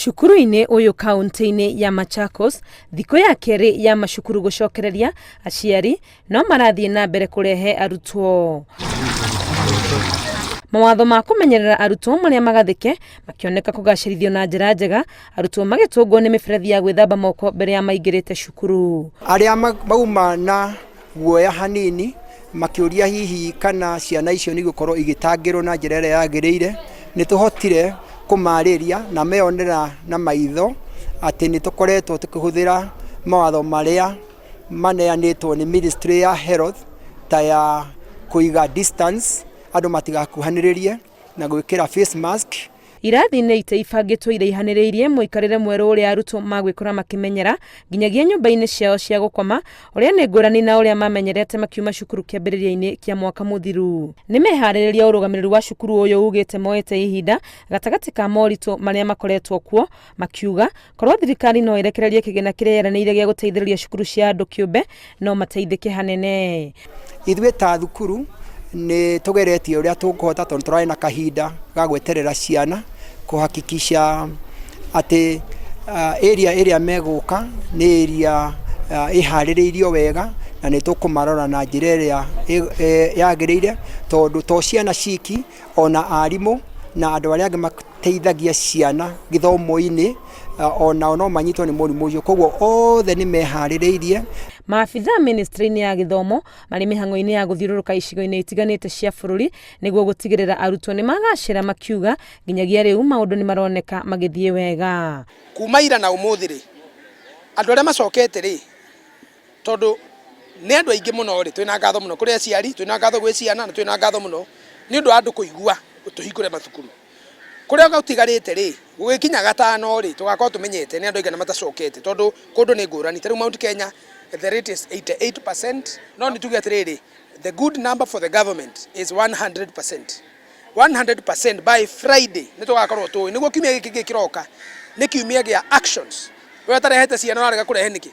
Cukuru-inĩ ũyũ kaũntĩ-inĩ ya Machakos, thikũ ya kerĩ ya macukuru gũcokereria, aciari no marathiĩ na mbere kũrehe arutwo. Mawatho ma kũmenyerera arutwo marĩa magathĩke makĩoneka kũgacĩrithio na njĩra njega, arutwo magĩtũngwo nĩ mĩberethi ya gwĩthamba moko mbere ya maingĩrĩte cukuru. Arĩa mauma na guoya hanini makĩũria hihi kana ciana icio nĩ igũkorwo igĩtangĩrwo na njĩra ĩrĩa yagĩrĩire, nĩ tũhotire kũmarĩria na meyonera na maitho atĩ nĩ tũkoretwo tũkĩhũthĩra mawatho marĩa maneanĩtwo nĩ ministry ya health ta ya kũiga distance andũ matigakuhanĩrĩrie na gwĩkĩra face mask. Irathi nĩ itĩ ibangĩtwo iraihanĩrĩirie mũikarĩre mwerũ ũrĩa arutwo magwĩkora makĩmenyera nginyagia nyũmba-inĩ ciao cia gũkoma, ũrĩa nĩ ngũrani na ũrĩa mamenyerete makiuma cukuru kĩambĩrĩria-inĩ kĩa mwaka mũthiru. Nĩ meharĩrĩria ũrũgamĩrĩri wa cukuru ũyũ ugĩte moete ihinda gatagatĩ ka moritũ marĩa makoretwo kuo, makiuga korwo thirikari no ĩrekererie kĩgĩna kĩrĩa yeranĩire gĩa gũteithĩrĩria cukuru cia andũ kĩũmbe no mateithĩke hanene. Ithuĩ ta thukuru nĩ tũgeretie ũrĩa tũkũhota tondũ tũrarĩ na kahinda ga gweterera ciana kũhakikisha atĩ area ĩrĩa megũka nĩ area ĩharĩrĩirio wega na nĩ tũkũmarora na njĩra ĩrĩa yagĩrĩire tondũ to ciana ciki ona arimũ na andũ arĩa angĩ mateithagia ciana gĩthomo-inĩ onao no manyitwo nĩ mũrimũ ũcio koguo othe nĩ meharĩrĩirie. Maabithaa ministry-inĩ ya gĩthomo marĩ mĩhang'o-inĩ ya gũthiũrũrũka icigo-inĩ itiganĩte cia bũrũri nĩguo gũtigĩrĩra arutwo nĩ magacĩra makiuga nginyagia rĩu maũndũ nĩ maroneka magĩthiĩ wega. Kuma ira na ũmũthĩ rĩ, andũ arĩa macokete rĩ, tondũ nĩ andũ aingĩ mũno rĩ, twĩna ngatho mũno kũrĩ aciari, twĩna ngatho gwĩ ciana na twĩna ngatho mũno nĩ ũndũ wa andũ kũigua tũhingũre mathukuru. Kũrĩa gũtigarĩte rĩ, gũgĩkinya gatano rĩ, tũgakorwo tũmenyete nĩ andũ aigana matacokete tondũ kũndũ nĩ ngũrani. Ta rĩu Mount Kenya the rate is 88%, no nĩ tuge atĩrĩrĩ, the good number for the government is 100%. 100% by Friday nĩ tũgakorwo tũĩ nĩguo kiumia gĩkĩ kĩroka nĩ kiumia gĩa actions. We ũtarehete ciana ũrarega kũrehe nĩkĩ?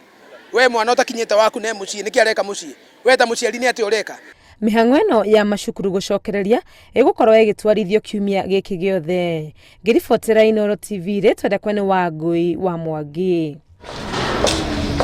We mwana ũtakinyĩte waku ne mũciĩ nĩkĩ areka mũciĩ? We ta mũciari nĩ atĩa ũreka? Mĩhang'o ĩno ya macukuru gũcokereria ĩgũkorwo ĩgĩtwarithio kiumia gĩkĩ gĩothe. Ngĩribotera Inooro TV rĩtwa rĩakwa nĩ Wangũi wa Mwangi.